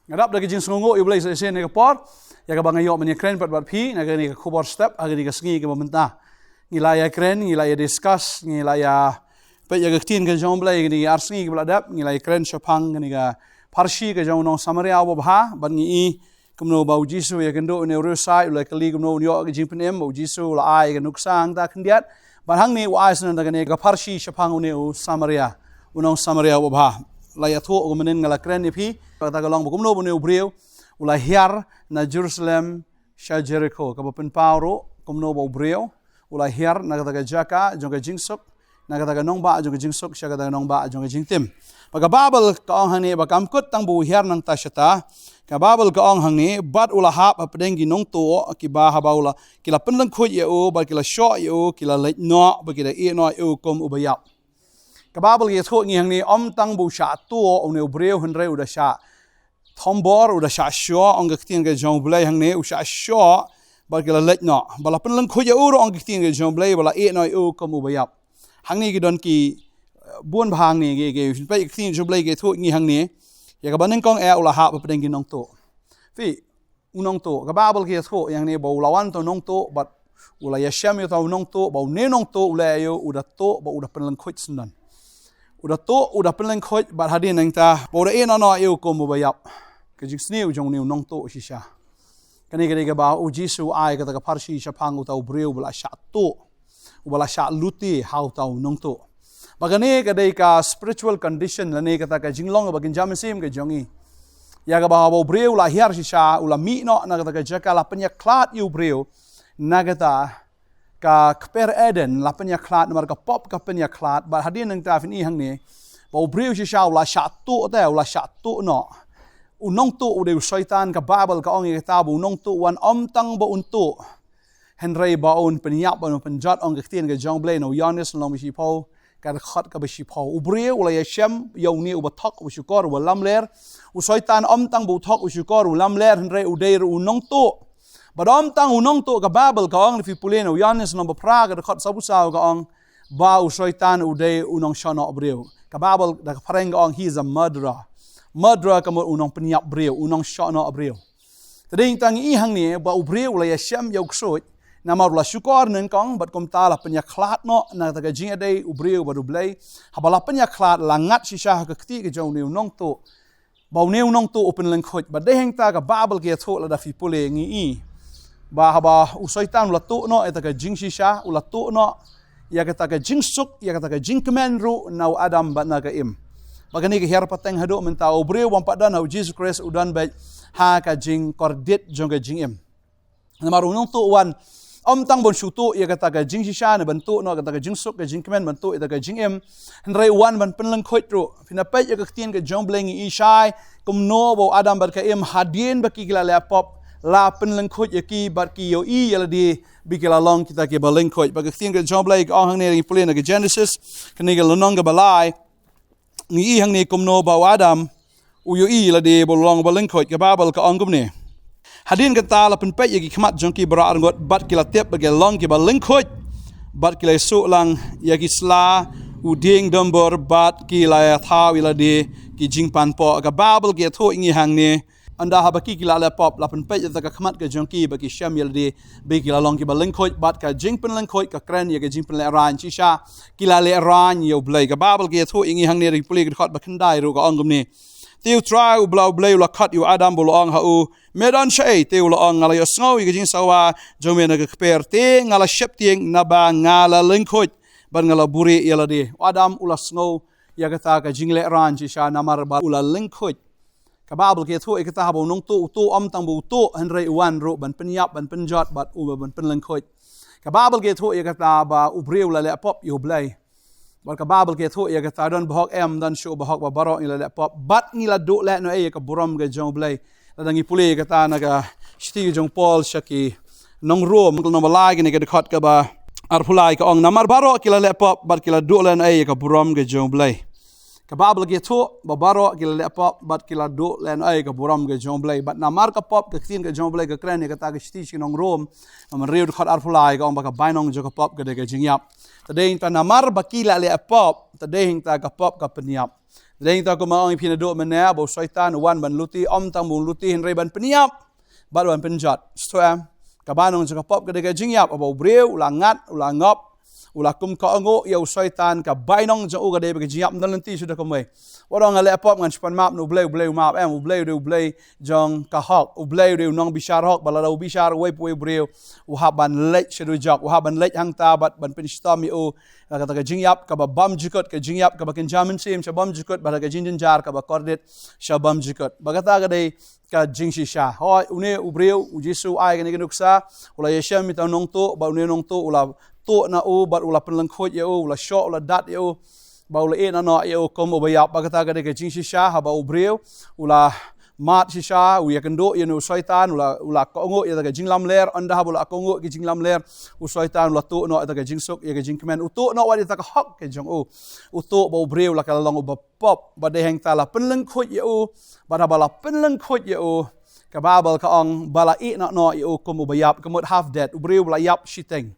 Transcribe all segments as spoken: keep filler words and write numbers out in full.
Nga dap da ka jingsngewnguh ïa U Blei sa shisien ha kane ka por, ïa kaba nga ïoh ban ïakren pat bad phi na kane ka khubor step ha kane ka sngi kaba mynta. Ngi la ïakren, ngi la ïa discuss, ngi la ïa peit ïa ka ktien ka jong U Blei kine ki ar sngi kiba la dep, ngi la ïakren shaphang kane ka pharshi ka jong u nong Samaria uba bha, bad ngi i kumno ba U Jisu u ïakynduh ïa une u riewsaiñ, u la kylli kumno un ïoh ka jingpynim, ba U Jisu u la ai ka nuksa hangta khyndiat. Bad hangne u ai sa nangta kane ka pharshi shaphang une u Samaria, u nong Samaria uba bha. La ïathuh kumne, nga la kren ïa phi, kata ka long ba kumno ba une u briew u la hiar na Jerusalem sha Jerikho, kaba pynpaw ruh kumno ba u briew u la hiar na kata ka jaka jong ka jingsuk, na kata ka nongbah jong ka jingsuk sha kata ka nongbah jong ka jingtim. Bad ka Baibl ka ong hangne ba kam kut tang ba u hiar nangta shata. Ka Baibl ka ong hangne, bad u la hap hapdeng ki nongtuh kiba haba u la, ki la pynlyngkhuit ïa u, bad ki la shoh ïa u, ki la leit noh, bad ki la ïeh noh ïa u kum uba ïap. Ka Baibl ka ïathuh ïa ngi hangne, ym tang ba u shah tuh une u briew, hynrei u da shah thombor, u da shah shoh, ong ka ktien ka jong U Blei hangne, u shah shoh, bad ki la leit noh. Ba la pynlyngkhuit ïa u ruh, ong ka ktien ka jong U Blei, ba la ïeh noh ïa u kum uba ïap. Hangne ki don ki, eh, bun bha hangne, ki, ki, peit ka ktien ka jong U Blei ka ïathuh ïa ngi hangne. Ïa kaba nyngkong eh u la hap hapdeng ki nongtuh. Phi, u nongtuh. Ka Baibl ka ïathuh ïa ngi ba u la wan uta u nongtuh, bad u la ïashem ïa uta u nongtuh, ba une u nongtuh u leh ïa u, u da tuh, bad u da pynlyngkhuit syndon. U da tuh, u da pynlyngkhuit, bad hadien nangta ba u da ïeh noh noh ïa u kum uba ïap. Ka jingsniew jong une u nongtuh shisha. Kane ka dei kaba U Jisu u ai kata ka pharshi shaphang uta u briew uba la shah tuh, uba la shah lute ha uta u nongtuh. Bad kane ka dei ka spiritual condition lane kata ka jinglong kaba kynja mynsiem ka jong ngi. Ïa kaba haba u briew u la hiar shisha, u la mih noh na kata ka jaka, la pynïakhlad ïa u briew na kata ka kper Eden, la pynïakhlad namar ka pop ka pynïakhlad. Bad hadien nangta phin i hangne ba u briew shisha u la shah tuh te, u la shah tuh noh. U nongtuh u dei u Soitan. Ka Baibl ka ong ïa kata ba u nongtuh u wan ym tang ba un tuh, hynrei ba un pynïap, ba un pynjot, ong ka ktien ka jong U Blei na u Ïoannis lynnong ba shiphew, ka dkhot kaba shiphew. U briew u la ïashem ïa une uba thok, uba shukor, uba lamler. U Soitan ym tang ba u thok, u shukor, u lamler, hynrei u dei ruh u nongtuh. Bad ym tang u nongtuh, ka Baibl ka ong, lada phi pule na u Ïoannis lynnong ba phra, ka dkhot sawphew saw, ka ong ba u Soitan u dei u nongshohnoh briew. Ka Baibl da ka phareng ka ong, he is a murderer. Murderer ka mut u nongpynïap briew, u nongshohnoh briew. Te dei tang ngi i hangne ba u briew u la ïashem ïa u ksuid, namar u la shukor nyngkong, bad kumta la pynïakhlad noh na kata ka jingïadei u briew bad U Blei. Haba la pynïakhlad, la ngat shisha ha ka kti ka jong une u nongtuh, ba une u nongtuh u pynlyngkhuit. Bad dei hangta ka Baibl ka ïathuh, lada phi pule, ngi i ba haba u Soitan u la tuh noh ïa kata ka jingshisha, u la tuh noh ïa kata ka jingsuk, ïa kata ka jingkmen ruh na u Adam bad na ka Im. Bad kane ka hiar pateng haduh mynta, u briew bym pat don ha u Jisu Khrist, u don beit ha ka jingkordit jong ka jingim. Namar u nongtuh u wan ym tang ban shu tuh ïa kata ka jingshisha ne ban tuh noh kata ka jingsuk, ka jingkmen, ban tuh ïa kata ka jingim, hynrei u wan ban pynlyngkhuit ruh. Phin ïa peit ïa ka ktien ka jong U Blei, ngi i shai kumno ba u Adam bad ka Im, hadien ba ki, ki la leh pop, la pynlyngkhuit ïa ki, bad ki ïohi ïa lade ba ki la long kita kiba lyngkhuit. Bad ka ktien ka jong U Blei ka ong hangne, ngi pule na ka Genesis, kane ka lynnong kaba lai, ngi i hangne kumno ba u Adam u ïohi ïa lade ba u long ba lyngkhuit. Ka Baibl ka ong kumne, hadien kata la pynpeit ïa ki khmat jong ki baroh arngut, bad ki la tip ba ki long kiba lyngkhuit, bad ki la ïasuh lang ïa ki sla, u dieng dumbur, bad ki la ïathaw ïa lade ki jingpanpoh. Ka Baibl ka ïathuh ïa ngi hangne, ynda haba ki, ki la leh pop, la pynpeit ïa kata ka khmat ka jong ki ba ki shem ïa lade ba ki la long kiba lyngkhuit, bad ka jingpynlyngkhuit ka kren ïa ka jingpynlehraiñ shisha, ki la lehraiñ ïa U Blei. Ka Baibl ka ïathuh ïa ngi hangne, lada phi pule ka dkhot ba khyndai ruh, ka ong kumne, te U Trai, U Blei, U Blei u la khot ïa u Adam, bad u la ong ha u, me don shaei? Te u la ong, nga la ïohsngew ïa ka jingsawa jong me na ka kper, te nga la sheptieng naba nga la lyngkhuit, bad nga la buhrieh ïa lade. U Adam u la sngew ïa kata ka jinglehraiñ shisha namar ba u la lyngkhuit. Ka Baibl ka ïathuh ïa kata, haba u nongtuh u tuh, ym tang ba u tuh, hynrei u wan ruh ban pynïap, ban pynjot, bad u ban pynlyngkhuit. Ka Baibl ka ïathuh ïa kata ba u briew u la leh pop ïa U Blei. Bad ka Baibl ka ïathuh ïa kata, don bahok em, don shuh bahok, ba baroh ngi la leh pop, bad ngi la duh lehnohei ïa ka burom ka jong U Blei. Lada ngi pule ïa kata na ka shithi jong u Paul sha ki nong Rom, ka lynnong ba lai, kane ka dkhot kaba arphew lai, ka ong, namar baroh ki la leh pop bad ki la duh lehnohei ïa ka burom ka jong U Blei. Ka Baibl ka ïathuh ba baroh ki la leh pop bad ki la duh lehnohei ïa ka burom ka jong U Blei. Bad namar ka pop, ka ktien ka jong U Blei ka kren ïa kata, ka shithi sha ki nong Rom, ka lynnong hynriew, dkhot arphew lai, ka ong ba ka bainong jong ka pop ka dei ka jingïap. Te dei hangta namar ba ki la leh pop, te dei hangta ka pop ka pynïap. Dei ta kumba ong ïa phi naduh mynne ba u Soitan u wan ban luti, ym tang ban luti hynrei ban pynïap bad ban pynjot. Sngewthuh em? Ka bainong jong ka pop ka dei ka jingïap, haba u briew u la ngat, u la ngop, u la kum ka ongoh ïa u Soitan, ka bainong jong u ka dei ba ka jingïap. Ym don lynti shuh da kumwei. Wat ong nga leh pop ngan shu pan map na u Blei, u Blei u map em, u Blei u dei u Blei jong ka hok, u Blei u dei u nongbishar hok, ba lada u bishar uwei pa uwei u briew, u hap ban leit sha dujok, u hap ban leit hangta bad ban pynshitom ïa u. Kata ka jingïap kaba bymjukut, ka jingïap kaba kynja mynsiem sha bymjukut, bad ka jingjynjar kaba kordit sha bymjukut. Ba kata ka dei ka jingshisha. Hooid, une u briew, u Jisu u ai kane ka nuksa, u la ïashem ïa uta u nongtuh, bad une u nongtuh u la tuh na u, bad u la pynlyngkhuid ïa u, u la shoh, u la dat ïa u, bad u la ïeh noh noh ïa u kum uba ïap. Ba kata ka dei ka jingshisha, haba u briew u la mad shisha, u ïakynduh ïa une u Soitan, u la, u la kohnguh ïa kata ka jinglamler, ynda haba u la kohnguh ïa ka jinglamler, u Soitan u la tuh noh ïa kata ka jingsuk, ïa ka jingkmen, u tuh noh wat ïa kata ka hok ka jong u. U tuh ba u briew u la ka la long uba pop, bad dei hangta la pynlyngkhuid ïa u, bad haba la pynlyngkhuid ïa u, ka Baibl ka ong ba la ïeh noh noh ïa u kum uba ïap, ka mut half dead, u briew u la ïap shiteng.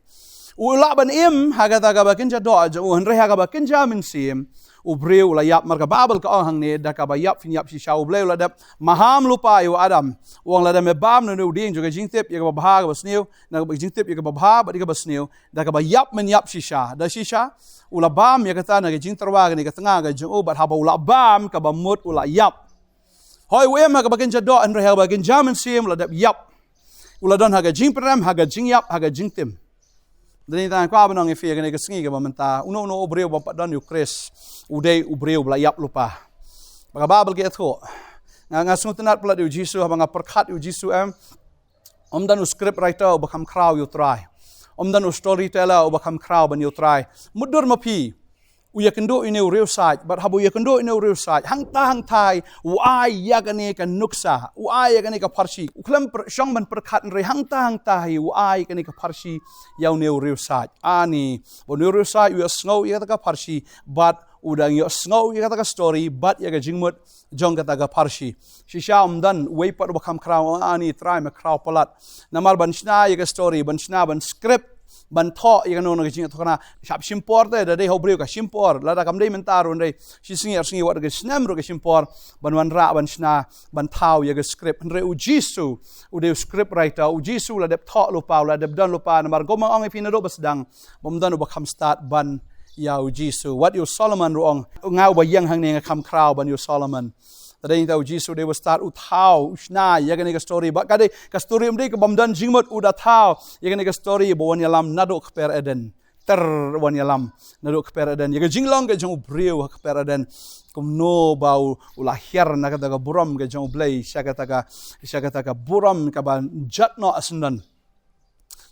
U lah ban im ha kata kaba kynja doh jong u, hynrei ha kaba kynja mynsiem, u briew u la ïap. Namar ka Baibl ka ong hangne, da kaba ïap phin ïap shisha. U Blei u la dep maham lypa ïa u Adam, u ong, lada me bam na une u dieng jong ka jingtip ïa kaba bha kaba sniew, na ka jingtip ïa kaba bha bad ïa kaba sniew, da kaba ïap men ïap shisha. Da shisha u la bam ïa kata na ka jingtyrwa kane ka tnga ka jong u, bad haba u la bam, kaba mut u la ïap. Hooid, u im ha kaba kynja doh, hynrei ha kaba kynja mynsiem u la dep ïap. U la don ha ka jingpyrem, ha ka jingïap, ha ka jingtim. Dei tang kwah ban ong ïa phi ha kane ka sngi kaba mynta, uno uno u briew ba pat don ïa u Khrist, u dei u briew ba la ïap lypa. Ba ka Baibl ka ïathuh. Nga, nga sngewtynnat palat ïa u Jisu, haba nga pyrkhat ïa u Jisu em. Ym don u script writer uba kham khraw ïa u Trai. Ym don u storyteller uba kham khraw ban ïa u Trai. Mutdur ma phi, u ïakynduh ïa une u riewsait, bad haba u ïakynduh ïa une u riewsait, hangta hangta hi u ai ïa kane ka nuksa, u ai ïa kane ka pharshi. U khlem pyr-, shong ban pyrkhat, hynrei hangta hangta hi u ai kane ka pharshi ïa une u riewsait. Ani, ba une u riewsait u ïohsngew ïa kata ka pharshi, bad u dang ïohsngew ïa kata ka story, bad ïa ka jingmut jong kata ka pharshi. Shisha ym don uwei pat uba kham khraw, ani Trai me khraw palat. Namar ban shna ïa ka story, ban shna, ban script, ban thoh ïa kano kano ka jingïathuhkhana, shah shim por te, da dei ha u briew ka shim por, lada kam dei mynta ruh, hynrei shi sngi ar sngi wat ka snem ruh ka shim por ban wanrah, ban shna, ban thaw ïa ka script. Hynrei u Jisu u dei u script writer, u Jisu u la dep thoh lypa, u la dep don lypa. Namar kumba nga ong ïa phi naduh ba sdang, ba ym don uba kham stad ban ïa u Jisu. Wat ïa u Solomon ruh u ong, nga uba ïeng hangne nga kham khraw ban ïa u Solomon. Te dei nangta u Jisu u dei uba stad, u thaw, u shna ïa kane ka story. Bad ka dei ka story ym dei kaba ym don jingmut, u da thaw ïa kane ka story ba wan ïalam naduh kper Eden. Ter wan ïalam naduh kper Eden. Ïa ka jinglong ka jong u briew ha kper Eden. Kumno ba u, u la hiar na kata ka burom ka jong u Blei sha kata ka, sha kata ka burom kaba jot noh ha syndon.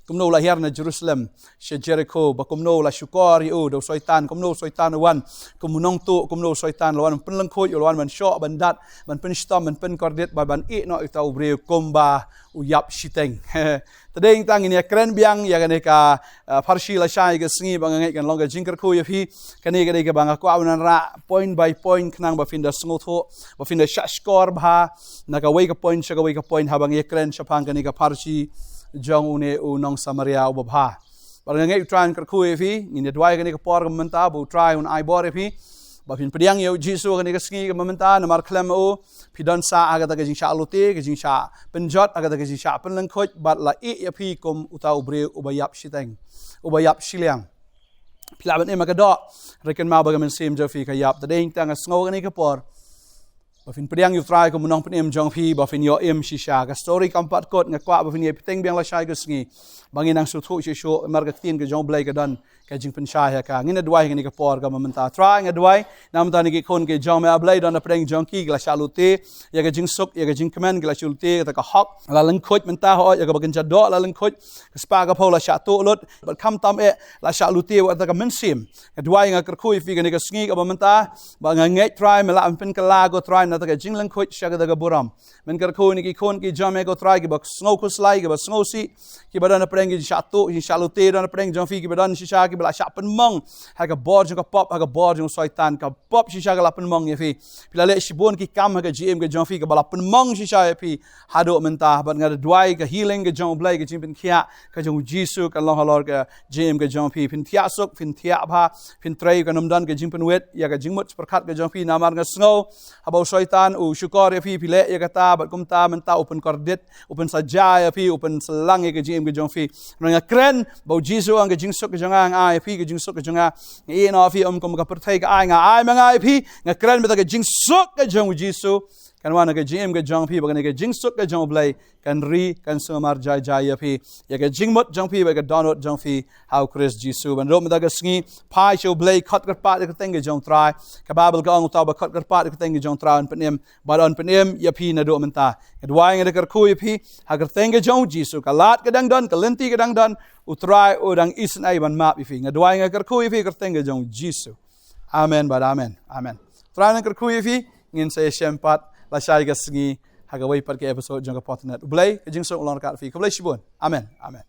Kumno u la hiar na Jerusalem sha Jeriko, bad kumno u la shukor ïa u da u Soitan, kumno u Soitan u wan kum u nongtuh, kumno u Soitan u la wan pynlyngkhuid, u la wan ban shoh, ban dat, ban pynshitom, ban pynkordit, bad ban ïeh noh ïa uta u briew kumba u ïap shiteng. Te dei tang ngin ïakren biang ïa kane ka, ah, pharshi lashai ka sngi, ba nga ngeit kan long ka jingkyrkhu ïa phi. Kane ka dei kaba nga kwah ban wanrah point by point khnang ba phin da sngewthuh, ba phin da shah shkor bha na kawei ka point sha kawei ka point haba ngi ïakren shaphang kane ka pharshi jong une u nong Samaria uba bha. Bad nga ngeit u Trai un kyrkhu ïa phi, ngin ïa duwai kane ka por kaba mynta ba u Trai un ai bor ïa phi. Ba phin pdiang ïa u Jisu kane ka sngi kaba mynta, namar khlem u phi don sa ha kata ka jingshah lute, ka jingshah pynjot, ha kata ka jingshah pynlyngkhuid, bad la ïeh ïa phi kum uta u briew uba ïap shiteng, uba ïap shiliang. Phi lah ban im ha ka doh, hynrei kynmaw ba ka mynsiem jong phi ka ïap. Te dei tang nga sngew kane ka por ba phin pdiang ïa u Trai kum u nongpynim jong phi, ba phin ïoh im shisha. Ka story kam pat kut, nga kwah ba phin ïa bteng biang lashai ka sngi, ba ngin nang sngewthuh shisha, namar ka ktien ka jong u Blei ka don ka jingpynshai ha ka. Ngin ïa duwai kane ka por kaba mynta. Trai, nga duwai namar kine ki khun ki jong me, A Blei, don hapdeng jong ki, ki la shah lute ïa ka jingsuk, ïa ka jingkmen, ki la shah lute ïa kata ka hok, la lyngkhuid mynta, hooid, ïa kaba kynja doh la lyngkhuid, ka spah ka phew la shah tuh lut, bad khamtam eh la shah lute ïa kata ka mynsiem. Nga duwai, nga kyrkhu ïa phi kane ka sngi kaba mynta, ba nga ngeit, Trai, me lah ban pynkylla, ko Trai, na kata ka jinglyngkhuid sha kata ka burom. Men kyrkhu ïa kine ki khun ki jong me, ko Trai, kiba sngew khuslai, kiba sngewsih, kiba don hapdeng ki jingshah tuh, jingshah lute, don hapdeng jong phi kiba don shisha, ba la shah pynmong ha ka bor jong ka pop, ha ka bor jong u Soitan. Ka pop shisha ka la pynmong ïa phi. Phi la leh shibun ki kam ha ka jingim ka jong phi kaba la pynmong shisha ïa phi haduh mynta. Bad nga da duwai ka healing ka jong U Blei, ka jingpynkhiah ka jong U Jisu kan long halor ka jingim ka jong phi. Phin thiah suk, phin thiah bha, phin trei, kan ym don ka jingpynwit ïa ka jingmut pyrkhat ka jong phi. Namar nga sngew haba u Soitan u shukor ïa phi, phi leh ïa kata, bad kumta mynta u pynkordit, u pynsaja ïa phi, u pynsalang ïa ka jingim ka jong phi. Nga kren ba U Jisu u ong ka jingsuk ka jong nga nga ai ïa phi, ka jingsuk ka jong nga. Nga ïeh noh ïa phi, ym kum ka pyrthei ka ai, nga ai ma nga ïa phi. Nga kren ba ka jingsuk ka jong U Jisu kan wan ha ka jingim ka jong phi, ba kane ka jingsuk ka jong U Blei kan ri, kan sumar jai jai ïa phi, ïa ka jingmut jong phi bad ka dohnud jong phi ha U Khrist Jisu. Ban ruh mynta ka sngi, phai sha U Blei, khot kyrpad ïa ka kyrteng ka jong U Trai. Ka Baibl ka ong, uta uba khot kyrpad ïa ka kyrteng ka jong U Trai un pynim, bad un pynim ïa phi naduh mynta. Nga duwai, nga da kyrkhu ïa phi ha ka kyrteng ka jong U Jisu. Ka lad ka dang don, ka lynti ka dang don, U Trai u dang isynei ban map ïa phi. Nga duwai, nga kyrkhu ïa phi ha ka kyrteng ka jong U Jisu. Amen bad amen. Amen. U Trai un kyrkhu ïa phi. Ngin sa ïashem pat lashai ka sngi ha kawei pat ka episode jong ka Potnet. U Blei ka jingsuk u long ryngkat ïa phi. Khublei shibun. Amen. Amen.